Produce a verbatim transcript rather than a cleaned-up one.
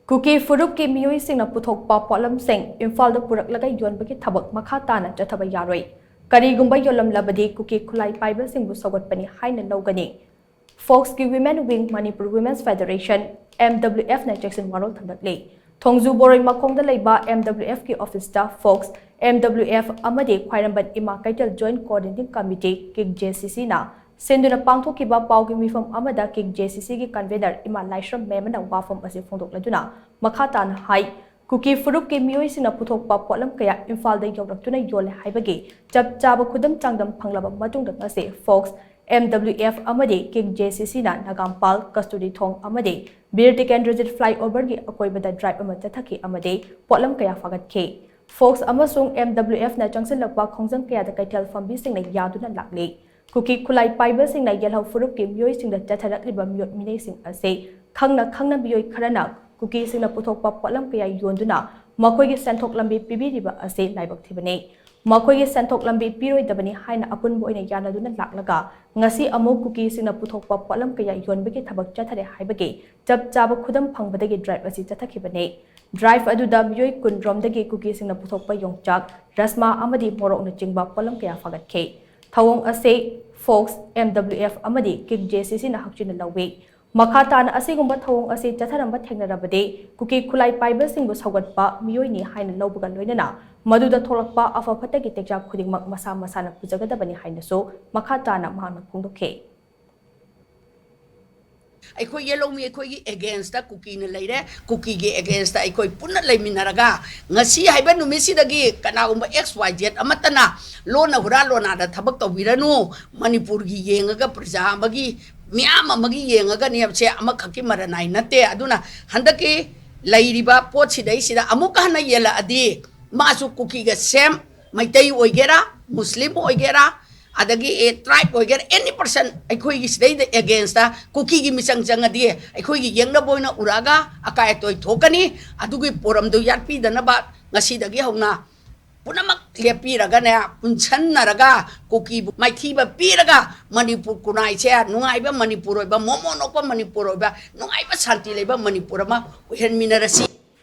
ꯀꯨꯀꯤ ꯐꯨꯔꯨꯞꯀꯤ ꯃꯤꯑꯣꯏꯁꯤꯡꯅ ꯄꯨꯊꯣꯛꯄ ꯄꯣꯠꯂꯝꯁꯤꯡ ꯏꯝꯐꯥꯜꯗ ꯄꯨꯔꯛꯂꯒ ꯌꯣꯟꯕꯒꯤ ꯊꯕꯛ ꯃꯈꯥ ꯇꯥꯅ ꯆꯠꯊꯕ ꯌꯥꯔꯣꯏ꯫ ꯀꯔꯤꯒꯨꯝꯕ ꯌꯣꯜꯂꯝꯂꯕꯗꯤ ꯀꯨꯀꯤ ꯈꯨꯠꯂꯥꯏ ꯄꯥꯏꯕꯁꯤꯡꯕꯨ ꯁꯧꯒꯠꯄꯅꯤ ꯍꯥꯏꯅ ꯂꯧꯒꯅꯤ꯫ ꯐꯣꯛꯁꯀꯤ Women Wing, Manipur Women's Federation, M W F ꯅ ꯆꯦꯛꯁꯤꯟ ꯋꯥꯔꯣꯜ ꯊꯝꯂꯛꯂꯤ꯫ ꯊꯣꯡꯖꯨ ꯕꯣꯔꯣꯏ ꯃꯈꯣꯡꯗ ꯂꯩꯕ M W F ꯀꯤ ꯑꯣꯐꯤꯁꯇ ꯐꯣꯛꯁ, M W F ꯑꯃꯗꯤ ꯈ꯭ꯋꯥꯏꯔꯝꯕꯟ ꯏꯃꯥ ꯀꯩꯊꯦꯜ Joint Coordinating Committee, ꯀꯤꯛ J C C ꯅ ꯁꯤꯟꯗꯨꯅ ꯄꯥꯡꯊꯣꯛꯈꯤꯕ ꯄꯥꯎꯒꯤ ꯃꯤꯐꯝ ꯑꯃꯗ ꯀꯤꯛ J C C ꯒꯤ convener ꯏꯃꯥ ꯂꯥꯏꯁ꯭ꯔꯝ ꯃꯦꯝꯅ ꯋꯥꯐꯝ ꯑꯁꯤ ꯐꯣꯡꯗꯣꯛꯂꯗꯨꯅ ꯃꯈꯥ ꯇꯥꯅ ꯍꯥꯏ, ꯀꯨꯀꯤ ꯐꯨꯔꯨꯞꯀꯤ ꯃꯤꯑꯣꯏꯁꯤꯡꯅ ꯄꯨꯊꯣꯛꯄ ꯄꯣꯠꯂꯝ ꯀꯌꯥ ꯏꯝꯐꯥꯜꯗ ꯌꯧꯔꯛꯇꯨꯅ ꯌꯣꯜꯂꯦ ꯍꯥꯏꯕꯒꯤ ꯆꯞ ꯆꯥꯕ ꯈꯨꯗꯝ ꯆꯥꯡꯗꯝ ꯐꯪꯂꯕ ꯃꯇꯨꯡꯗ ꯉꯁꯤ ꯐꯣꯛꯁ, M W F ꯑꯃꯗꯤ ꯀꯤꯛ J C C ꯅ ꯅꯒꯥꯝꯄꯥꯜ, ꯀꯁꯇꯨꯔꯤ ꯊꯣꯡ ꯑꯃꯗꯤ ꯕꯤꯔ ꯇꯤꯀꯦꯟꯗ꯭ꯔꯖꯤꯠ flyover ꯒꯤ ꯑꯀꯣꯏꯕꯗ drive ꯑꯃ ꯆꯠꯊꯈꯤ ꯑꯃꯗꯤ ꯄꯣꯠꯂꯝ ꯀꯌꯥ ꯐꯥꯒꯠꯈꯤ꯫ ꯐꯣꯛꯁ ꯑꯃꯁꯨꯡ M W F ꯅ ꯆꯪꯁꯤꯜꯂꯛꯄ ꯈꯣꯡꯖꯪ ꯀꯌꯥꯗ ꯀꯩꯊꯦꯜ ꯐꯝꯕꯤꯁꯤꯡꯅ ꯌꯥꯗꯨꯅ ꯂꯥꯛꯂꯤ꯫ ꯀꯨꯀꯤ ꯈꯨꯠꯂꯥꯏ ꯄꯥꯏꯕꯁꯤꯡꯅ ꯌꯦꯜꯍꯧ ꯐꯨꯔꯨꯞꯀꯤ ꯃꯤꯑꯣꯏꯁꯤꯡꯗ ꯆꯠꯊꯔꯛꯂꯤꯕ ꯃꯤꯑꯣꯠ ꯃꯤꯅꯩꯁꯤꯡ ꯑꯁꯤ ꯈꯪꯅ ꯈꯪꯅ ꯃꯤꯑꯣꯏ ꯈꯔꯅ ꯀꯨꯀꯤꯁꯤꯡꯅ ꯄꯨꯊꯣꯛꯄ ꯄꯣꯠꯂꯝ ꯀꯌꯥ ꯌꯣꯟꯗꯨꯅ ꯃꯈꯣꯏꯒꯤ ꯁꯦꯟꯊꯣꯛ ꯂꯝꯕꯤ ꯄꯤꯕꯤꯔꯤꯕ ꯑꯁꯤ ꯂꯥꯏꯕꯛ ꯊꯤꯕꯅꯤ꯫ ꯃꯈꯣꯏꯒꯤ ꯁꯦꯟꯊꯣꯛ ꯂꯝꯕꯤ ꯄꯤꯔꯣꯏꯗꯕꯅꯤ ꯍꯥꯏꯅ ꯑꯄꯨꯟꯕ ꯑꯣꯏꯅ ꯌꯥꯅꯗꯨꯅ ꯂꯥꯛꯂꯒ ꯉꯁꯤ ꯑꯃꯨꯛ ꯀꯨꯀꯤꯁꯤꯡꯅ ꯄꯨꯊꯣꯛꯄ ꯄꯣꯠꯂꯝ ꯀꯌꯥ ꯌꯣꯟꯕꯒꯤ ꯊꯕꯛ ꯆꯠꯊꯔꯦ ꯍꯥꯏꯕꯒꯤ ꯆꯞ ꯆꯥꯕ ꯈꯨꯗꯝ ꯐꯪꯕꯗꯒꯤ drive ꯑꯁꯤ ꯆꯠꯊꯈꯤꯕꯅꯤ꯫ Drive ꯑꯗꯨꯗ ꯃꯤꯑꯣꯏ ꯀꯨꯟ ꯔꯣꯝꯗꯒꯤ ꯀꯨꯀꯤꯁꯤꯡꯅ ꯄꯨꯊꯣꯛꯄ ꯌꯣꯡꯆꯥꯛ, ꯔꯁꯃꯥ ꯑꯃꯗꯤ ꯃꯣꯔꯣꯛꯅꯆꯤꯡꯕ ꯄꯣꯠꯂꯝ ꯀꯌꯥ ꯐꯥꯒꯠꯈꯤ꯫ ꯊꯧꯑꯣꯡ ꯑꯁꯤ ꯐꯣꯛꯁ, M W F ꯑꯃꯗꯤ ꯀꯤꯛ J C C ꯅ ꯍꯛꯆꯤꯟꯅ ꯂꯧꯏ꯫ ꯃꯈꯥ ꯇꯥꯅ ꯑꯁꯤꯒꯨꯝꯕ ꯊꯧꯑꯣꯡ ꯑꯁꯤ ꯆꯠꯊꯔꯝꯕ ꯊꯦꯡꯅꯔꯕꯗꯤ ꯀꯨꯀꯤ ꯈꯨꯠꯂꯥꯏ ꯄꯥꯏꯕꯁꯤꯡꯕꯨ ꯁꯧꯒꯠꯄ ꯃꯤꯑꯣꯏꯅꯤ ꯍꯥꯏꯅ ꯂꯧꯕꯒ ꯂꯣꯏꯅꯅ ꯃꯗꯨꯗ ꯊꯣꯛꯂꯛꯄ ꯑꯐ ꯐꯠꯇꯒꯤ ꯇꯦꯛꯆꯥꯛ ꯈꯨꯗꯤꯡꯃꯛ ꯃꯁꯥ ꯃꯁꯥꯅ ꯄꯨꯖꯒꯗꯕꯅꯤ ꯍꯥꯏꯅꯁꯨ ꯃꯈꯥ ꯇꯥꯅ ꯃꯍꯥꯛꯅ ꯐꯣꯡꯗꯣꯛꯈꯤ꯫ ꯑꯩꯈꯣꯏ ꯌꯦꯜꯍꯧꯃꯤ ꯑꯩꯈꯣꯏꯒꯤ against ꯇ ꯀꯨꯀꯤꯅ ꯂꯩꯔꯦ, ꯀꯨꯀꯤꯒꯤ against ꯇ ꯑꯩꯈꯣꯏ ꯄꯨꯟꯅ ꯂꯩꯃꯤꯟꯅꯔꯒ ꯉꯁꯤ ꯍꯥꯏꯕ ꯅꯨꯃꯤꯠꯁꯤꯗꯒꯤ ꯀꯅꯥꯒꯨꯝꯕ X Y Z ꯑꯃꯠꯇꯅ ꯂꯣꯟꯅ ꯍꯨꯔꯥ ꯂꯣꯟꯅꯥꯗ ꯊꯕꯛ ꯇꯧꯕꯤꯔꯅꯨ, ꯃꯅꯤꯄꯨꯔꯒꯤ ꯌꯦꯡꯉꯒ ꯄ꯭ꯔꯖꯥ ꯑꯃꯒꯤ ꯃꯤꯌꯥꯝ ꯑꯃꯒꯤ ꯌꯦꯡꯉꯒꯅꯤ ꯍꯥꯏꯕꯁꯦ ꯑꯃꯈꯛꯀꯤ ꯃꯔꯟ ꯍꯥꯏ ꯅꯠꯇꯦ꯫ ꯑꯗꯨꯅ ꯍꯟꯗꯛꯀꯤ ꯂꯩꯔꯤꯕ ꯄꯣꯠꯁꯤꯗꯩꯁꯤꯗ ꯑꯃꯨꯛꯀ ꯍꯟꯅ ꯌꯦꯜꯂꯛꯑꯗꯤ ꯃꯥꯁꯨ ꯀꯨꯀꯤꯒ same, ꯃꯩꯇꯩ ꯑꯣꯏꯒꯦꯔꯥ, ꯃꯨꯁꯂꯤꯝ ꯑꯣꯏꯒꯦꯔꯥ, ꯑꯗꯒꯤ ꯑꯦ tribe ꯑꯣꯏꯒꯦꯔꯥ, any person ꯑꯩꯈꯣꯏꯒꯤ ꯁꯤꯗꯩꯗ against ꯇ ꯀꯨꯀꯤꯒꯤ ꯃꯤꯆꯪ ꯆꯪꯉꯗꯤ ꯑꯩꯈꯣꯏꯒꯤ ꯌꯦꯛꯅꯕ ꯑꯣꯏꯅ ꯎꯔꯛꯑꯒ ꯑꯀꯥꯏ ꯑꯇꯣꯏ ꯊꯣꯛꯀꯅꯤ꯫ ꯑꯗꯨꯒꯤ ꯄꯣꯔꯝꯗꯨ ꯌꯥꯠꯄꯤꯗꯅꯕ ꯉꯁꯤꯗꯒꯤ ꯍꯧꯅ ꯄꯨꯝꯅꯃꯛ ꯂꯦꯞꯄꯤꯔꯒꯅꯦ, ꯄꯨꯟꯁꯟꯅꯔꯒ ꯀꯨꯀꯤꯕꯨ ꯃꯥꯏꯊꯤꯕ ꯄꯤꯔꯒ ꯃꯅꯤꯄꯨꯔ ꯈꯨꯟꯅꯥꯏꯁꯦ ꯅꯨꯡꯉꯥꯏꯕ ꯃꯅꯤꯄꯨꯔ ꯑꯣꯏꯕ, ꯃꯣꯃꯣꯟ ꯅꯣꯛꯄ ꯃꯅꯤꯄꯨꯔ ꯑꯣꯏꯕ, ꯅꯨꯡꯉꯥꯏꯕ ꯁꯥꯟꯇꯤ ꯂꯩꯕ ꯃꯅꯤꯄꯨꯔ ꯑꯃ ꯑꯣꯏꯍꯟꯃꯤꯟꯅꯔꯁꯤ꯫